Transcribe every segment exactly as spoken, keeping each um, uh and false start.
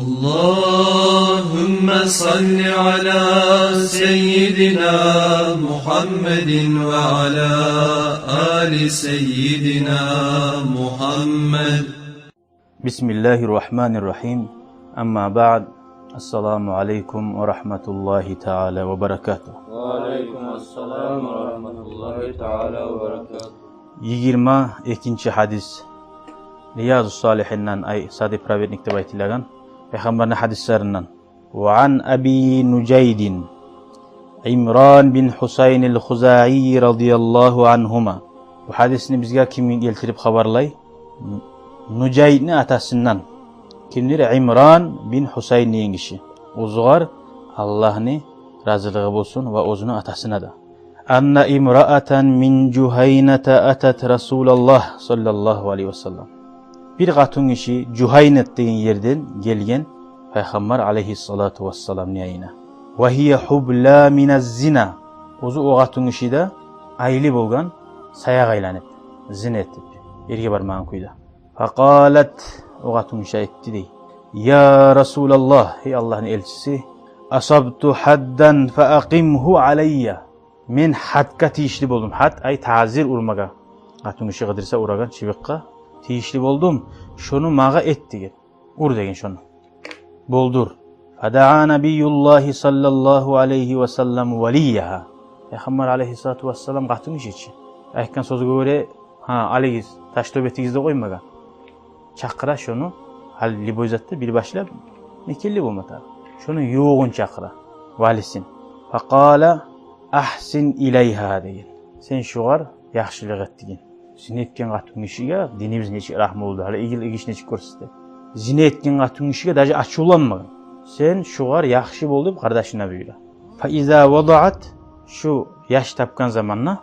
اللهم صل على سيدنا محمد وعلى آل سيدنا محمد. بسم الله الرحمن الرحيم. أما بعد. السلام عليكم ورحمة الله تعالى وبركاته. وعليكم السلام ورحمة الله تعالى وبركاته. Йигирма экинчи гьадис. Риязу Салигьинден, ай, Сади Праведник деп айтылагъан, Пайхаммарны гьадислеринден. وعن أبي نجيد عمران بن حسين الخزاعي رضي الله عنهما. Бу гьадисни бизге ким гелтирип хабарлай? Нужайдни атасындан. Кимдир? Имран бин Гьусайн деген гиши. Оьзюгер Аллагьны разилиги болсун ва оьзюню атасына да. أن امرأة من جهينة أتت رسول الله صلى الله عليه وسلم. Бир къатынгиши Жугьайнат деген ерден гелген Пайхаммар алайгьиссалату вассаламны янына. وهي حبلى من الزنا. Оьзю, о къатынгиши де, айлы болгъан, саякъ айланып, зина этип, эрге бармагъан кюйде. فقالت, о къатынгиши айтды дей: يا رسول الله, гьей Аллагьны элчиси, أصبت حدا فأقمه علي. Мен гьадгъа тийишли болдум. Гьад, ай, тазир урмагъа. Къатынгиши къыдырса урагъан чыбыкъгъа тийишли болдум. Шону магъа эт деген. Ур деген шону. Болдур. فدعا نبي الله صلى الله عليه وسلم وليها. Пайхаммар алайгьиссалату вассалам къатынгиши чи айтгъан сёзге гёре, гьа, алыгъыз, таш тёбетигиз деп къоймагъан. Чакъыра шону, гьали любой затда бир башлап мекенли болма тарыкъ. Шону ювугъун чакъыра, валисин. فقال: أحسن إليها деген. Сен шогъар яхшылыкъ эт деген. Зина этген къатынгишиге динибиз нечик рагьмулуду, гьали игил-, игиш нечик гёрсете. Зина этген къатынгишиге даже ачувланма. Сен шогъар яхшы бол деп къардашына буюра. فإذا وضعت, шу яш тапгъан заманда,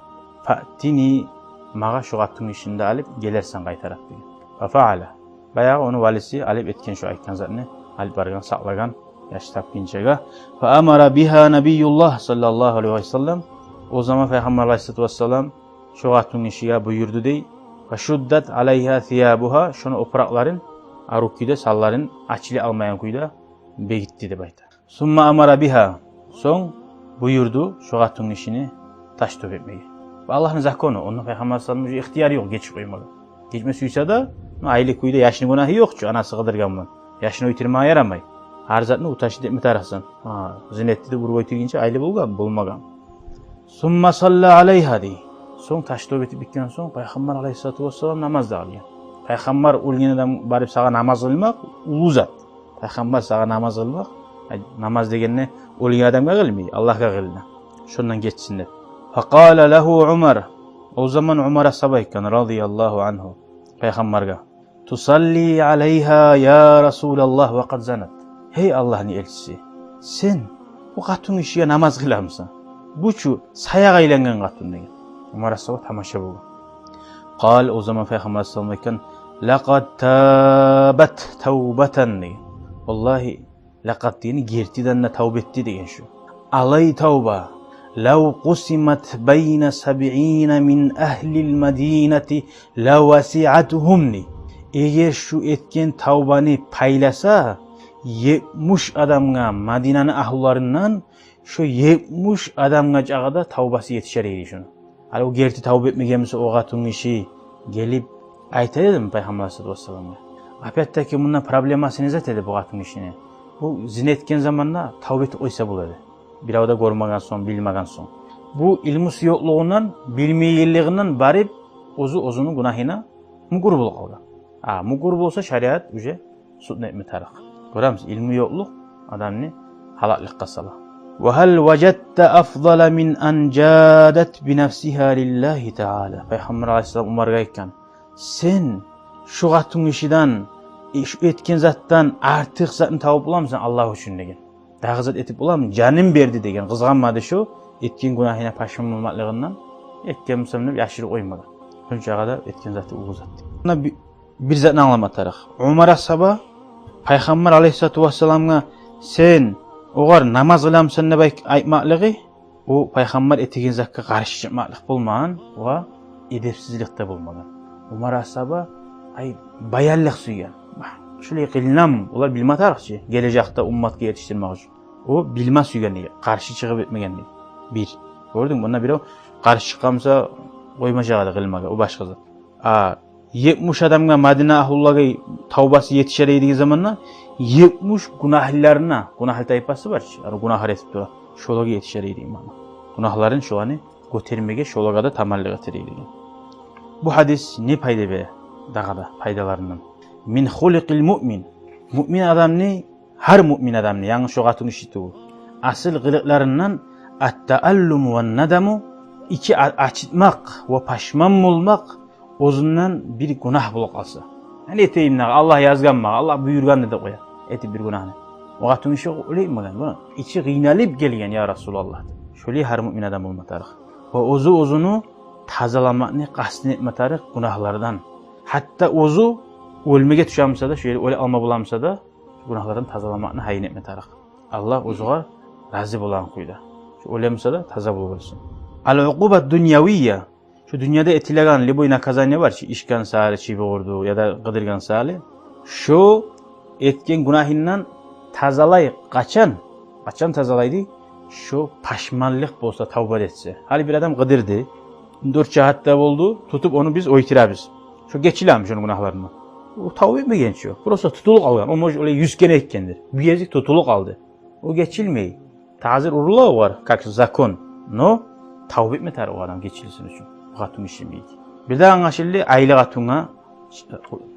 فأتني, магъа шу къатынгишини де алып гелерсен къайтарып деген. ففعل. Баягъы ону валиси алып этген шу айтгъан затны, алып баргъан, сакълагъан, яш тапгъынчагъа. فأمر بها نبي الله صلى الله عليه وسلم. О заман Пайхаммар алайгьиссалату вассалам шу къатынгишиге буюрду дей. فشدت عليها ثيابها, шону опуракъларын, арив кюйде санларын ачылы алмайгъан кюйде бегитди деп айта. ثم أمر بها, сонг буюрду шу къатынгишини таш тёбетмеге. Бу Аллагьны закону, онда Пайхаммар алайгьиссаламны уже ихтияры ёкъ гечип къоймагъа. Гечме сюйсе де, ну, айлы кюйде, яшны гюнагьы ёкъ чу, анасы къыдыргъан булан. Яшны оьлтюрмеге ярамай. Гьар затны уташып этме тарыкъсан. Гьа, зина этди деп уруп оьлтюргюнче айлы болгъан, болмагъан. ثم صلى عليها дей. Сонг таш тёбетип битген сонг Пайхаммар алайгьиссалату вассалам намаз да къылгъан. Пайхаммар оьлген адам барып сагъа намаз къылмакъ уллу зат. Пайхаммар сагъа намаз къылмакъ, ай, намаз дегенде оьлген адамгъа къылмай, Аллагьгъа къылына, шондан гечсин деп. فقال له عمر. О заман Умар асгьаба айтгъан, رضي الله عنه, Пайхаммаргъа: تصلي عليها يا رسول الله وقد زنت. Гьей Аллагьны элчиси, сен бу къатынгишиге намаз къыламысан? Бу чу саякъ айлангъан къатын деген. Умар асгьаба тамаша болгъан. قال, о заман Пайхаммар алайгьиссалам айтгъан: لقد تابت توبة деген. Валлагьи, лакъад дегени гертиден де тавба этди деген шу. Алай тавба, لو قسمت بين سبعين من أهل المدينة لوسعتهم дей. Эгер шу этген тавбаны пайласа, етмиш адамгъа Мадинаны агьлуларындан, шу етмиш адамгъа чакъы да тавбасы етишер эди шуну. Гьали о герти тавба этмеген буса, о къатынгиши гелип айта эдими Пайхаммар алайгьиссалату вассаламгъа? Опять-таки мунда проблемасы не зат эди бу къатынгишини? Бу зина этген заманда тавба этип къойса бола эди. Бирев де гёрмеген сонг, билмеген сонг. Бу илмусу ёкълугъундан, билмегенлигинден барып, оьзю оьзюню гюнагьына мукъур болуп къалгъан. А мукъур болса, шариат уже судну этме тарыкъ. Гёремисиз, илму ёкълукъ адамны гьалекликге сала. وهل وجدت أفضل من أن جادت بنفسها لله تعالى. Пайхаммар алайгьиссалам Умаргъа айтгъан: сен шу къатынгишиден, э, шу этген затдан артыкъ затны табып боламысан Аллагь учун деген? Дагъы зат этип боламы? Жанын берди деген, къызгъанмады шу этген гюнагьына пашман болмакълыгъындан, этген бусам деп яшырып къоймагъан. Шунчагъа да этген заты уллу зат. Муна би-, бир затны англама тарыкъ. Умар асгьаба Пайхаммар алайгьиссалату вассаламгъа: сен огъар намаз къыламысан деп айт-, айтмакълыгъы, о Пайхаммар этеген затгъа къаршы чыкъмакълыкъ болмагъан ва эдепсизлик де болмагъан. Умар асгьаба, ай, баянлыкъ сюйген. Шулай къылынамы? Олар билме тарыкъ чы, гележекде умматгъа етишдирмек учун. О билме сюйген дей, къаршы чыгъып этмеген дей. Бир. Гёрдюнгмю? Мунда бирев къаршы чыкъгъан буса, къоймажакъ эди къылмагъа, о башгъа зат. А етмиш адамгъа, Мадина агьлулагъа тавбасы етишер деген заманда етмиш гюнагьлыларына, гюнагьлы тайпасы бар чы, аны гюнагьлар этип тура. Шолагъа етишер деген маъна. Гюнагьларын шоланы гётермеге, шолагъа да таманлыкъ этер деген. Бу гьадис не пайда бере? Дагъы да пайдаларындан. Мин хулукъил муъмин. Муъмин адамны, гьар муъмин адамны, янгыз шо къатынгиши тюгюл, асыл къылыкъларындан ат-тааллуму ван-надаму, ичи а-, ачытмакъ ва пашман болмакъ, оьзюнден бир гюнагь болуп къалса. Яни этейим дагъы, Аллагь язгъан магъа, Аллагь буюргъан деп къоя. Этип бир гюнагьны. О къатынгиши олай этмеген, бу ичи къыйналып гелген, я Расулаллагь деп. Шолай гьар муъмин адам болма тарыкъ. Ва оьзю оьзюню тазаламакъны къастын этме тарыкъ гюнагьлардан. Гьатта оьзю оьлмеге тюше буса да, шолай оьле алма бола буса да, гюнагьлардан тазаламакъны гьайын этме тарыкъ. Аллагь оьзюгъар рази болагъан кюйде. Шо оьле буса да таза болуп оьлсюн. Ал-укъубат дуньявия. Шо дюньяда этилеген любой наказание бар чы, ичген саялы, чыбыкъ урду яда къыдыргъан саялы. Шо этген гюнагьындан тазалай къачан? Къачан тазалай дей? Шо пашманлыкъ болса, тавба этсе. Гьали бир адам къыдырды, дёрт жагьатда болду, тутуп ону биз оьлтюребиз. Шо гечилеми шону гюнагьларындан? О тавба этмеген чы о. Просто тутулуп къалгъан. О, может, олай юз керен этгендир. Бир гезик тутулуп къалды. О гечилмей. Тазир урула огъар, как закон. Но тавба этме тарыкъ о адам гечилсин учун. О къатынгиши йимик. Бир де англашылды, айлы къатынгъа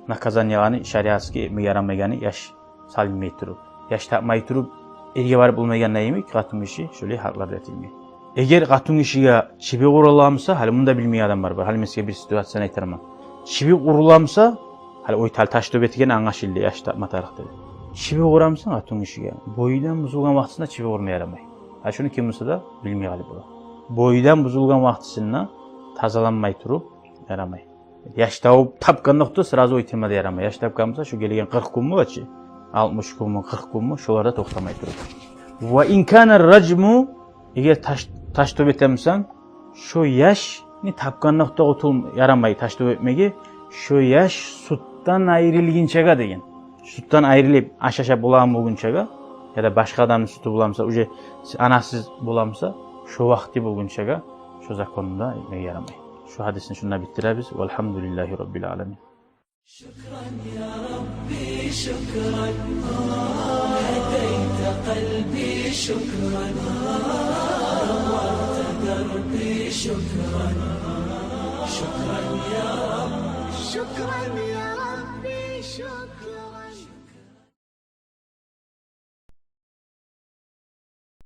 наказание алгъаны, шариатский этмеге ярамайгъаны, яш салынмай туруп, яш тапмай туруп, эрге барып болмайгъанда йимик, къатынгиши шолай гьакълар да этилмей. Эгер къатынгишиге чыбыкъ урула буса, гьали мунда билмейген адамлар бар. Гьали мен сизге бир ситуацияны айтарман. Чыбыкъ урула буса, гьали о тал таш тёбе этген англашылды, яш тапма тарыкъ деп. Чыбыкъ ура буса къатынгишиге, бойдан бузулгъан вакътисинде чыбыкъ урма ярамай. Гьали шуну ким буса да билмей къалып бола. Бойдан бузулгъан вакътисинде тазаланмай туруп ярамай. Яш тапып, тапгъандокъда сразу оьлтюрме де ярамай. Яш тапгъан буса, шо гелген къыркъ гюн бола чы, алтмыш гюнмю, къыркъ гюнмю, шоларда токътамай туруп. Ва ин кана ражму, эгер таш, таш тёбе эте бусанг, шо яшны тапгъандокъда къутул-, ярамай таш тёбе этмеге, шо яш сютден айрылгъынчагъа деген. Сютден айрылып, аш ашап болагъан болгъунчагъа, яда башгъа адамны сютю бола буса, уже анасыз бола буса, шо вакъти болгъунчагъа шо законну да этмеге ярамай. Шу гьадисни шунда битдиребиз. Валгьамдулиллагьи раббил аламин. شكرا يا ربي، شكرا. هديت قلبي، شكرا. نورت دربي، شكرا. شكرا يا رب، شكرا يا